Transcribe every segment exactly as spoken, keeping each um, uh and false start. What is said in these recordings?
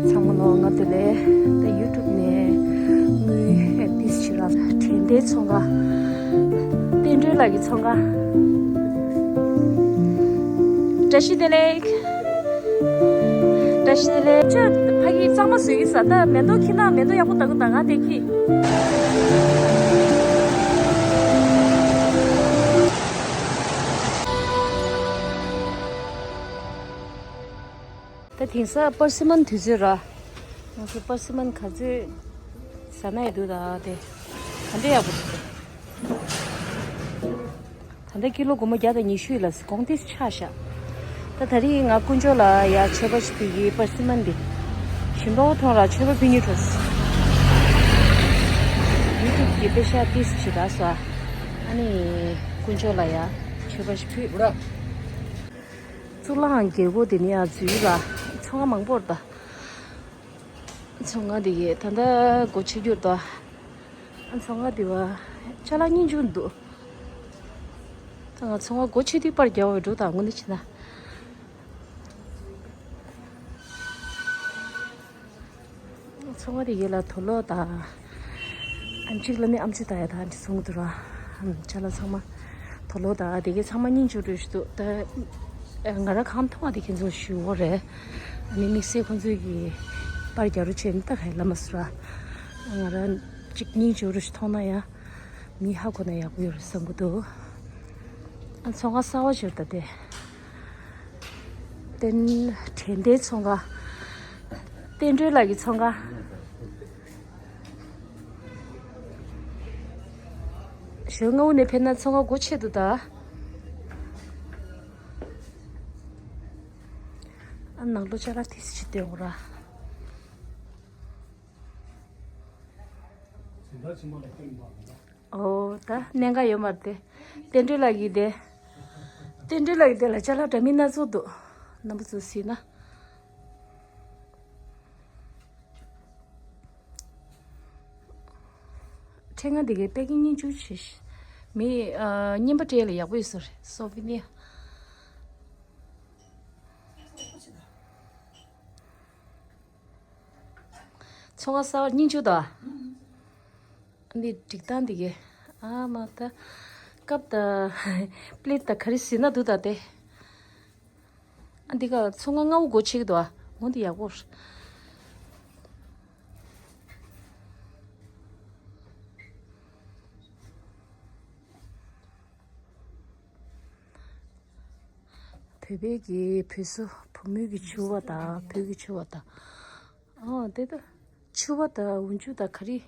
ཚང་མ་ལོ་ང་དེ་ལས་ད་ཡུ་ཊུབ་ནས་དངུལ་ཨེ་ཏིས་ཕྱི་ར་དྲན་རྟེན་ཚོང་ཁང་། བསྟན་སྒྲོལ་ལགས་ཀྱི་ཚོང་ཁང་། བཀྲ་ཤིས་བདེ་ལེགས། བཀྲ་ཤིས་བདེ་ལེགས། ཁྱོད་ཕ་གི་གཙང་མ་བཟོས་ཀྱི་ཟ། ད་མེ་ཏོག་ཁྱི་ན་མེ་ཏོག་ཡག་པོ་ལྟ་གི་ད་ང་དེ་ཁྱི། ད་དེང་སང་པར་སི་མན་དུས་ཚོད་ར། ང་ཚོ་པར་སི་མན་ག་ཚོད་ཟ་ན་ཡི་འདུག་ད་དེ། ག་འདྲ་ཡག་པོ་འདུག་ད་ལྟ་ཀི་ལོ་སྒོར་མོ་བརྒྱ་དང་ཉི་ཤུ་ལ་གོང་ཏིས་ཆག་ཤག་ད་ད་རེས་ང་དཀོན་མཆོག་ལ་ཡ་མཆོད་པ་ཞིག་ཕུལ་གྱི་པར་སི་མན་འདི། ཞིམ་པོ་མཐོང་ར་མཆོད་པ་ཕུལ་ཉིད་འགྲོ། ཡུ་ཊུབ་ཀྱི་པེ་ཤ་ཏིས་ཞིག་རག་སོང་། ཨ་ནི་དཀོན་མཆོག་ལ་ཡ་མཆོད་པ་ཞིག་ཕུལ། གཙུག་ལག་ཁང་རྒྱལ་སྒོ་དེ་ནི་ཡ་འཛུལ་ལ་ཚོང་ཁང་མང་པོར་ད། ཚོང་ཁང་དེ་གས་ད་ལྟ་སྒོ་ཕྱེ་རྒྱུར་ད། ཚོང་ཁང་དེ་བ་ཅ་ལག་སྙིང་རྗེ་འདུག་ད་ང་ཚོང་ཁང་སྒོ་ཕྱེ་དུས་པར་རྒྱག་པ་འགྲོ་དང་དངོས་གནས་བྱས་ན། ཚོང་ཁང་དེ་གས་ལ་དུག་ལོག་དང་། ཨ་གཅིག་ལ་ནི་ཨམ་ཆི་དང་ཡ་དང་འདྲི་སོང་འདུག་ར། ཅ་ལག་ཚང་མ་དུག་ལོག་དང་དེ་གས་ཚང་མ་སྙིང་རྗེ་རུ་ཞིག་འདུག་ད་ང་ར་གང་མཐོང་བ་དེ་ཁྱེད་ཚོ་ཞུ་འོ་རེད། ཨ་ནི་དམིགས་བསལ་ཁོང་ཚོས་ཀྱི་པར་རྒྱག་རུ་ཆེ་ནི་ད་ག་ལ་མ་སུ་ར། ང་ར་གཅིག་སྙིང་རྗེ་རུ་ཞིག་མཐོང་ན་ཡ། མི་ཧ་གོ་ན་ཡག་པོ་ཡོད་རེད་བསམ་གི་འདུག་ཨ་ཚོང་ཁང་གསར་བ་ཞིག་རེད་ད་དེ། བསྟན་དྲན་རྟེན་ཚོང་ཁང་། བསྟན་སྒྲོལ་ལགས་ཀྱི་ཚོང་ཁང་། ཞོལ་སྔ་བོ་ནས་ཕེབས་ན་ཚོང་ཁང་སྒོ་ཕྱེ་འདུག་ད། ཨ་ནང་ལོགས་ཅ་ལག་ཏིས་ཅིག་སྟོན་དགོས་ར། ཨོ་ད་གནད་འགག་ཡོད་མ་རེད་དེ། བསྟན་སྒྲོལ་ལགས་ཀྱིས་དེ། བསྟན་སྒྲོལ་ལགས་ཀྱིས་དེ་ལ་ཅ་ལག་འདྲ་མིན་སྣ་ཚོགས་འདུག་རྣམ་པ་ཚོ་གཟིགས་ན། ཕྲེང་ང་འདི་གའི་པེ་ཀིང་སྙིང་རྗེ་ཆེ་ཤི། མི་ཨ་རྔན་པ་སྤྲད་ལ་ཡག་པོ་ཡོད་ས་རེད། སོ་བི་ནི་ཡ། ཚོང་ཁང་གསར་པ་སྙིང་རྗེ་དང་། འདི་སྒྲིག་སྟངས་འདི་གའི་ཨ་མ་ད། ཀབ་དང་པི་ལེ་ཊི་དང་ག་རེ་ཟེར་ན་འདུག་ད་དེ། ཨ་འདི་ག་ཚོང་ཁང་སྔ་བོ་སྒོ་ཕྱེ་གི་འདུག་ཨ། འོ་འདི་ཡག་པོ་རེད། བོད་པའི་གི་བོད་བཟོ་བུ་མོའི་གི་ཕྱུ་པ་དང་བོད་ཀྱི་ཕྱུ་པ་དང་། ཨོ་དེ་ད་ཕྱུ་པ་དང་འོག་འཇུག་དང་ག་རེ།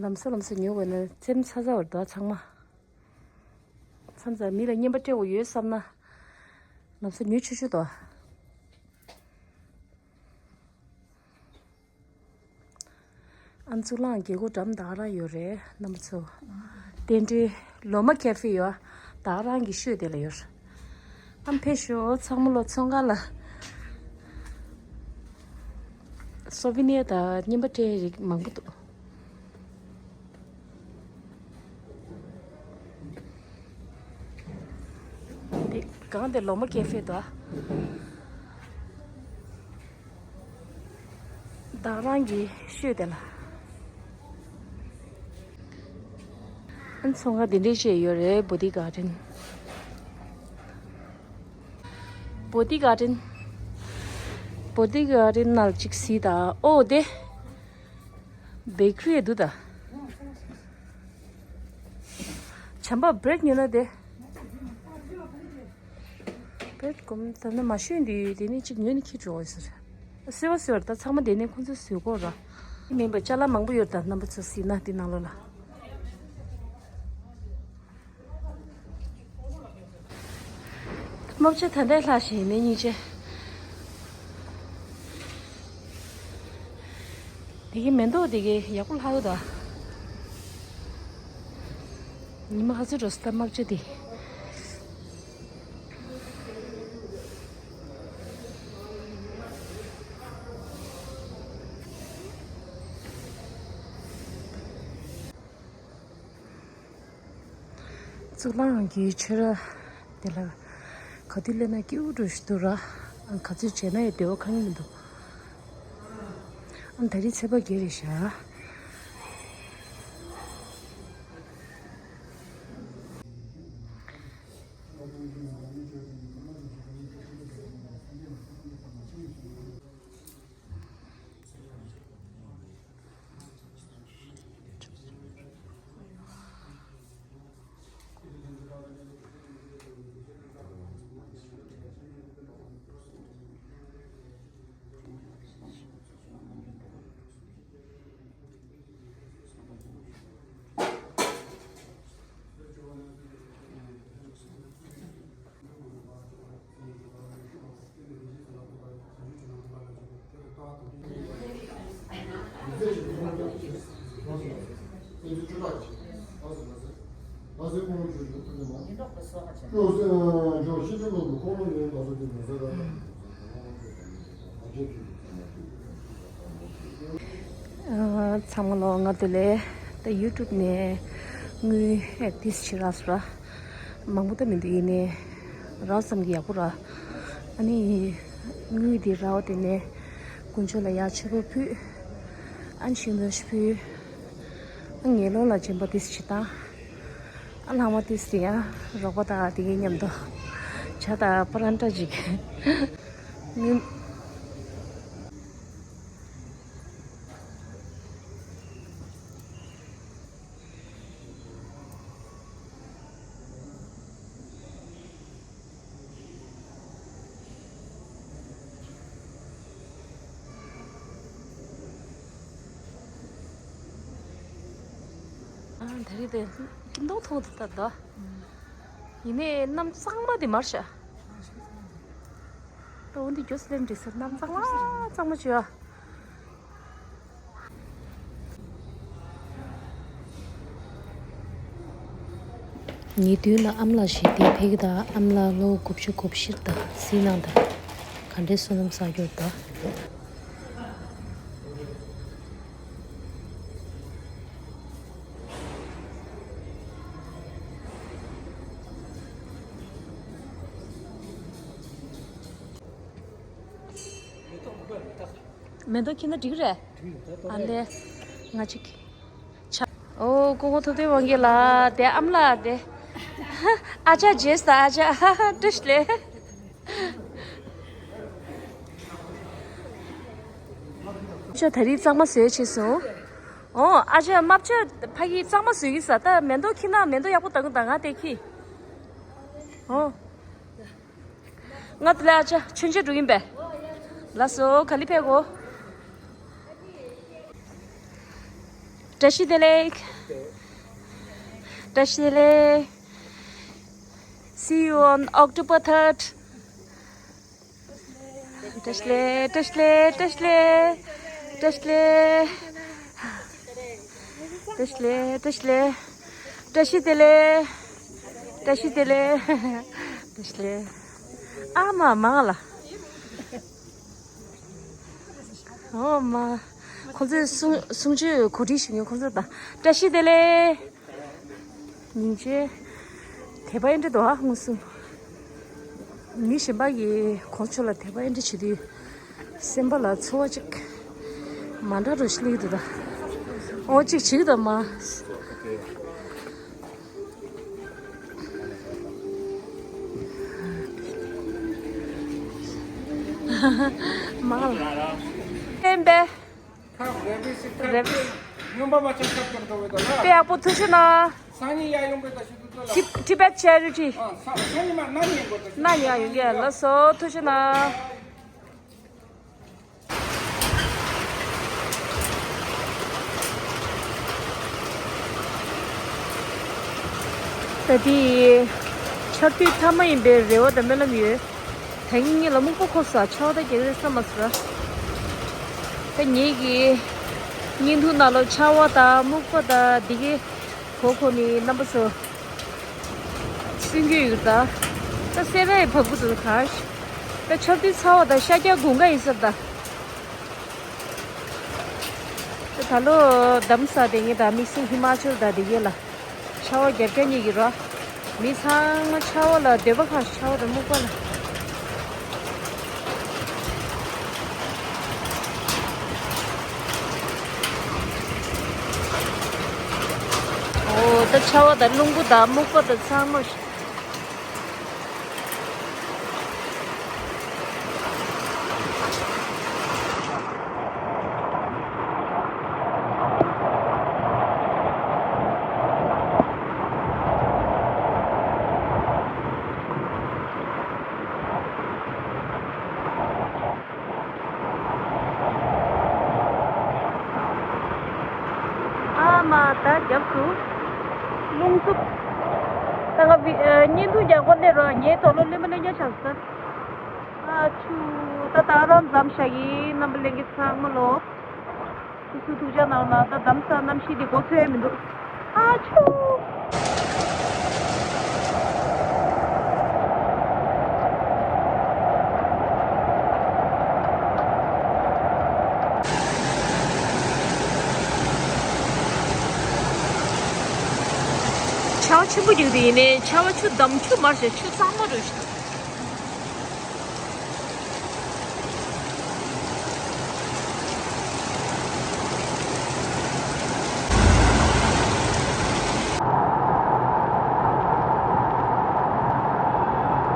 ལམ་སང་ལམ་སང་ཉོ་དགོས་ན་ཙེམ་ཚ་ཚ་བར་དུ་ཚང་མ། མཚམས་མཚམས་མི་ལ་རྔན་པ་སྤྲད་དགོས་ཡོད་བསམ་ན། ལམ་སང་ཉོ་ཆོག་ཆོག་དོ། ཨ་གཙུག་ལག་ཁང་རྒྱལ་སྒོ་འགྲམ་ད་ག་རང་ཡོད་རེད་རྣམ་པ་ཚོ། རྟེན་འབྲེལ་ལོ་མ་ཀེ་ཧྥེ་ཡོད། ད་ག་རང་གི་ཤོད་དེ་ལ་ཡོད་རེད། ཨ་ཕེབས་ཤོག་ཚང་མ་ལོ་ཚོང་ཁང་ལ། སོ་བི་ནི་ཡ་དང་རྔན་པ་སྤྲད་རིགས་མང་པོ་འདུག་འདི་གང་དེ་ལོ་མ་ཀེ་ཧྥེ་དོ། ད་ག་རང་གི་ཤོད་དེ་ལ། ཨ་ཚོང་ཁང་འདི་འདྲས་བྱས་ཡོད་རེད། བོ་ཏི་གར་ཌེན། བོ་ཏི་གར་ཌེན། བོ་ཏི་གར་ཌེན་ནང་གཅིག་གཟིགས་དང་། ཨོ་དེ། བེ་ཀ་རི་འདུག་ད། བྱམས་པ་བྷི་རེཌ་ཉོས་ན་དེ། བྷི་རེཌ་སྒོར་མོ་ད་ནི་མ་ཤོད་འདི་དེ་ནས་གཅིག་ཉོས་ནས་འཁྱེར་འགྲོ་འོས་ཟེར། སེ་བ་སེ་བར་ད་ཚང་མ་དེ་ནས་ཁོང་ཚོས་བཟོས་གོ་ར། མིན་པ་ཅ་ལག་མང་པོ་ཡོད་ད་རྣམ་པ་ཚོ་གཟིགས་ན་དེ་ནང་ལོགས་ལ། རྨ་བྱ་ད་ལྟའི་ལྷག་བཞིན་མེད་སྙིང་རྗེ། དེ་གའི་མེ་ཏོག་དེ་གའི་ཡག་པོ་ལྷག་ཡོད་ད། ཉི་མ་ཧ་ཚོད་འགྲོ་སྟབས་རྨ་བྱ་དེ། གཙུག་ལག་ཁང་གི་ཆོས་ར་དེ་ལ་ག་དུས་སླེབས་ན་སྐྱིད་པོ་འདྲ་ཞིག་འདུག་ར། ག་ཚོད་བྱས་ན་ཡང་བདེ་བ་གང་ཡང་མི་འདུག་ད་རེས་ཚེས་པ་བརྒྱད་རེད་ཤག་ཚང་མ་ལོ་ང་དུ་ལས་ད་ཡུ་ཊུབ་ནས་དངུལ་ཨེག་ཏིས་ཕྱི་རག་སོ་ར། མང་པོ་ད་མི་འདུག་ཡིན་ནས་རག་ཙམ་གྱི་ཡག་པོ་ར། ཨ་ནི་དངུལ་འདི་རག་པ་དེ་ནས་དཀོན་མཆོག་ལ་ཡར་མཆོད་པ་ཕུལ། ཨ་ནི་ཤིང་ཏོག་ཕུལ། ཨ་ངན་སློང་ལ་སྦྱིན་པ་ཏིས་ཕྱི་བཏང་། ཨ་ལྷག་མ་ཏིས་དེ་ཡང་རོགས་པ་དང་དེ་གའི་མཉམ་དུ་ཇ་དང་པ་རན་ཏྲ་ཅིག་ངུ། ཨ་ད་རེས་དེ་ཀུན་མདོག་མཐོང་དུ་ལྟ་དོ། ཡིན་ནའི་གནམ་གཙང་མ་དེ་མར་ཤ། ད་འོ་འདི་རྒྱོ་སི་ལེན་འགྲིག་ས། གནམ་གཙང་མ་གཙང་མ་བྱོས་ཨ། ཉེ་དུས་ལ་ཨམ་ལགས་ཞིག་དེ་ཕེབས་ཀྱི་དང་། ཨམ་ལགས་ལོ་དགུ་བཅུ་གོ་བཞི་དང་སྲིད་ནང་དང་ག་འདྲའི་བསོད་ནམས་བསགས་རྒྱུར་དང་། མེ་ཏོག་ཁྱེར་ན་འགྲིག་རེད། ཨ་ལེ། ང་ཅིག་ཆ། ཨོ་ཀོ་ཀོ་ཐུབ་བསྟན་དབང་རྒྱལ་ལགས་དེ་ཨམ་ལགས་དེ། ཨ་ཅག་རྗེས་ད་ཨ་ཅག་བཀྲ་ཤིས་བདེ་ལེགས། ཨ་ཅག་ད་རེས་གཙང་མ་བཟོས་བྱས་སོང་། ཨོ་ཨ་ཅག་རྨ་བྱ་ཕ་གི་གཙང་མ་བཟོས་ཀྱི་ས། ད་མེ་ཏོག་ཁྱེར་ན་མེ་ཏོག་ཡག་པོ་ད་གུ་ད་ང་དེ་ཁྱེར། ཨོ། ང་དེ་ལ་ཨ་ཅག་མཆོད་མཇལ་འགྲོ་གིན་པས། ལགས་སོ། ག་ལེ་ཕེབས་གོ། བཀྲ་ཤིས་བདེ་ལེགས། བཀྲ་ཤིས་བདེ་ལེགས། See you on October third. བཀྲ་ཤིས་བདེ་ལེགས། བཀྲ་ཤིས་བདེ་ལེགས། བཀྲ་ཤིས་བདེ་ལེགས། བཀྲ་ཤིས་བདེ་ལེགས། བཀྲ་ཤིས་བདེ་ལེགས། བཀྲ་ཤིས་བདེ་ལེགས། བཀྲ་ཤིས་བདེ་ལེགས། བཀྲ་ཤིས་བདེ་ལེགས། བཀྲ་ཤིས་བདེ་ལེགས། ཨ་མ་མ་ལ། ཨོ་མ། ཁོང་ཚོས་གསུང་གསུང་ཆོས་གོ་སྒྲིག་ཞུ་མཁན་ཁོང་ཚོ་དང་བཀྲ་ཤིས་བདེ་ལེགས། སྙིང་རྗེ། དད་པ་ཨེ་འདྲ་འདུག་ཨ་མངོན་སུམ། མི་གཞན་པ་གིས་ཁོང་ཚོ་ལ་དད་པ་ཨེ་འདྲ་བྱེད་དུས་སེམས་པ་ལ་ཚོར་བ་ཅིག་མ་འདྲ་རུ་ཞིག་སླེབས་འདུག་ད། ཨོ་ཅིག་བྱེད་ཀྱི་འདུག་མ། མ་ལ། བསྟན་པས། རེད། སྨྱོན་པ་མ་ཆགས་ཁབ་ཀྱང་འགྲོ་བའི་དོན་ལ། དཔེ་ཡག་པོ་ཐུགས་རྗེ་གནང་། སང་ཉིན་ཡར་ཡོང་པའི་ད་ཞུ་དུས་ལ། Tibet Charity། ཨ་སང་སང་ཉིན་མ་གནངས་ཉིན་དགོས་ད་ཞུ། གནངས་ཉིན་ཡོང་གི་ལགས་སོ། ཐུགས་རྗེ་གནང་། ད་དེ་ཆར་དུས་མཐའ་མ་ཡིན་པའི་རེ་བ་དང་སྨོན་ལམ་ཡོད། ད་ངས་ལ་སྨུག་པ་ཁོག་ས་ཆར་པ་ད་རྒྱག་རེད་བསམ་མ་སོང་ར། ད་ངེད་ཀྱི་བརྙན་ཐུང་ནང་ལ་ཆར་པ་དང་སྨུག་པ་དང་འདི་གའི་གོ་གོ་ནི་རྣམ་པ་ཚོ་སུན་གྱི་ཡོད་ད། ད་སེ་ར་ཡི་བབས་ཀྱི་འདུག་ག་ད་ཆར་དུས་ཚ་བ་དང་ཤར་རྒྱག་དགུན་ཁ་ཡིན་ས་ད། ད་ལོ་དྷ་རམ་ས་དེ་ངེད་ད་དམིགས་བསལ་ཧི་མ་ཅལ་ད་དེ་གའི་ལ། ཆར་པ་རྒྱབ་རྒྱབ་གཉིས་ཀྱི་རོ། མི་ཚང་མ་ཆར་པ་ལ་འདོད་པ་ཁ་ཆར་པ་དང་སྨུག་པ་ལ། ཆར་པ་དང་རླུང་བུ་དང་སྨུག་པ་དང་ཚང་མ། ཨ་མ་ད་རྒྱབ་ཏུ་རླུང་འཚུབ། ད་ང་བི་ཨ་བརྙན་ཐུང་རྒྱག་གོ་སླེབས་རོགས། ངའི་དོགས་སློང་ལེན་པ་ལེན་རྒྱག་བྱ་ཟེར། ཨ་ཆུ། ད་ད་རང་འཛམ་ཤག་ཡིན། རྣམ་པ་ལྷན་རྒྱས་ཚང་མ་ལོ། སུ་སུ་ཐུགས་ཅག་གནང་ན། ད་འདམ་ས་གནམ་གཤིས་འདི་གོ་ཚོད་མི་འདུག་ཨ་ཆུ། ཆར་པ་ཆེན་པོ་རྒྱག་དུས་ཡིན་ནའི་ཆར་པ་ཆུ་འདམ་ཆུ་མར་ཞེས་ཆུ་གཙང་མ་རུ་ཞིག་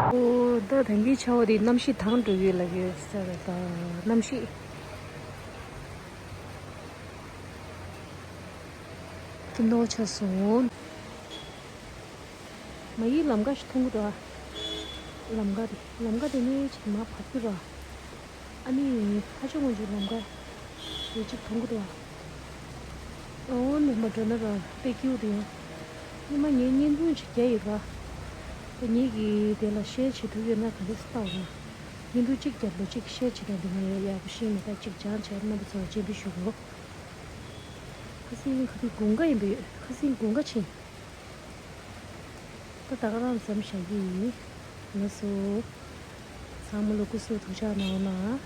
འོ་ད་ད་གིན་ཆར་པ་དེ་གནམ་གཤིས་དྭངས་འགྲོ་གི་ལབ་ཡོད་ས་རེད། ད་གནམ་གཤིས་ཀྱི་ནོར་ཆགས་སོང་། མ་ཡི་ལམ་ཁ་ཞིག་མཐོང་གི་འདུག་ཨ། ལམ་ཁ་དེ་ལམ་ཁ་དེ་ནས་ཅིག་མར་བབས་ཀྱི་རེད། ཨ་ནི་ཧ་ཅང་ངོ་ཅིག་ལམ་ཁ་དེ་ཅིག་མཐོང་གི་འདུག་ཨ། འོ་ནས་མར་འགྲོ་ན་ར་དཔེ་སྐྱིད་པོ་དེ་ཡོང་། སྔོན་མ་ངས་བརྙན་ཐུང་ཅིག་བརྒྱབ་ཡོད་ར། ད་ངེད་ཀྱིས་དེ་ལ་ཤེར་བྱེད་ཐུབ་ཡོད་ན་ག་འདྲས་སེ་ལྟ་འོ་ན། བརྙན་ཐུང་གཅིག་བརྒྱབ་ལོ་གཅིག་ཤེར་བྱེད་ན་འདི་མ་ཡོད་ཡག་པོ་ཤེས་མེད། ད་གཅིག་སྦྱང་བྱས་རྣམ་པ་ཚོར་སྤྱན་འབུལ་ཞུ་དགོས། ཁ་སང་ག་དུས་དགུན་ཁ་ཡིན་པས། ཁ་སང་དགུན་ཁ་ཕྱིན། ད་ད་ག་རང་འཛོམས་བཞག་གི་ཡིན། ལགས་སོ། ཚང་མ་ལོ་སྐུ་གཟུགས་ཐུགས་ཅག་གནང་རོགས་གནང་།